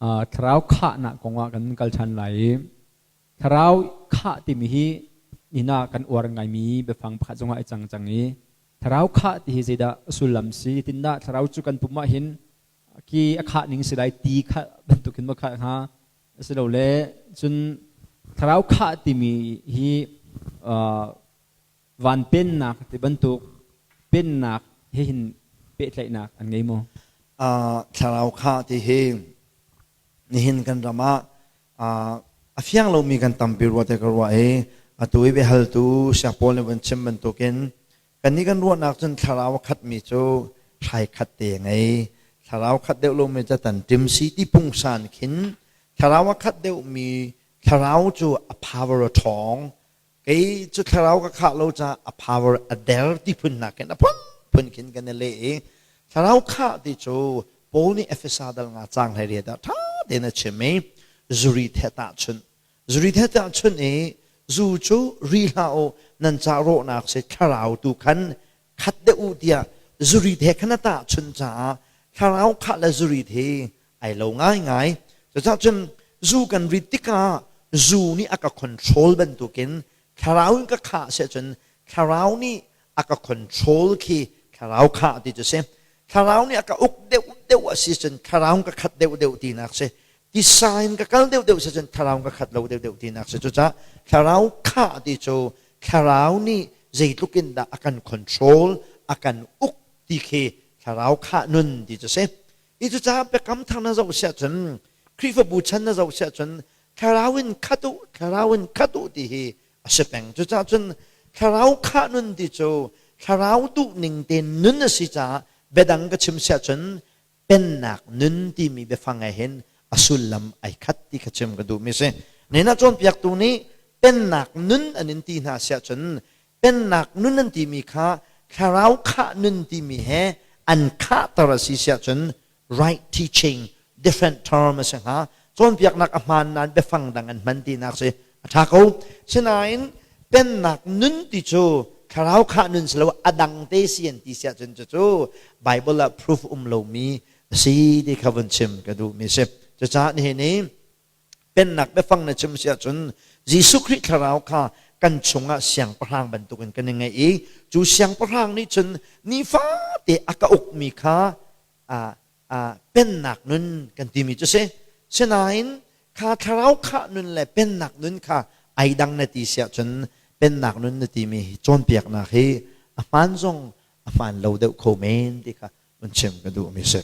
Thlarau khahnak kongah kan kal ṭhan lai i thlarau khah timi hi nihin ah kan uar ngaimi biafang pakhat zongah i cang cang i thlarau khah ti hi zeidah sullam si tindah thlarau cu kan pum ah hin ki a khah ning si lai ti kha bantukin maw khah hnga asilole cun thlarau khah timi hi van pennak ti bantuk pennak he hin pehtlaihnak an ngei maw? Thlarau khah ti hi nihin kan ram ah a fiang lomi kan tampi rua te ka ruah i atu i biahaltu siangpawl nih van chim bantukin kannih kan ruahnak cun thlarau a khatmi cu hrai khat te a ngei thlarau khat deuh lomi cu tan ṭim si ti pungsan khin thlarau a khat deuhmi thlarau cu a power a ṭhawng Kei cu thlarau ka khah lo caah a power a der ti phun nakin a phunphun khin kan i leh i thlarau khah ti cu Paul nih Efesa dal nga caang hlei riat ah ṭha tein a chim i zuri the tahchunh zuri the tahchunh i zu cu ri hlah u nan ca rawhnak si thlarau tu khan khat deuh u tiah zuri the khan a tahchunh caah thlarau khah le zuri the ai lo ngaingai. Cucaah cun zu kan rit tikah zu nih a ka control bantukin thlarau in ka khah si ahcun thlarau nih a ka control khi thlarau khah ti cu si. Thlarau nih a ka uk deuh deuh a si cun thlarau ka khat deuh deuh tinak si. Tisa in ka kal deuh deuh si cun thlarau ka khat lo deuh deuh tinak si. Cucaah thlarau khah ti cu thlarau nih zeitluk in dah a kan control, a kan uk ti khi thlarau khah nun ti cu si. I cucaah biakam thar na zoh siah cun Khrihfabu chan na zoh siah cun thlarau in khat u, thlarau in khat u ti hi a si peng. Cucaah cun thlarau khah nun ti cu thlarau duhning te nun a si caah biadang ka chim siah cun pennak nun timi biafang he hin a sullam ai khat ti kha chim ka duhmi si. Nena cawnpiaktu nih pennak nun an in ti hna siah cun pennak nun an timi kha thlarau khah nun timi he an khahter a si siah cun right teaching different term a si hnga cawnpiaknak a hmaan nain biafang dang an hman tinak si a ṭha ko sinain pennak nun ti cu thlarau khah nun si lo a dang te si an ti siah cun cucu Bible ah proof um lomi a si ti kha vun chim ka duhmi si cucaah nihin i Pennak biafang na chim si ahcun Jesuh Khrih thlarau kha kan chungah siangpahrang bantukin kan i ngeih i cu siangpahrang nih cun nifate a ka ukmi kha pennak nun kan timi cu si. Sinain kha thlarau khah nun le pennak nun kha ai dang na ti si ahcun pennak nun na timi hi cawnpiaknak hi a hmaan zong a hmaan lo deuh kho men ti kha vun chim ka duhmi si.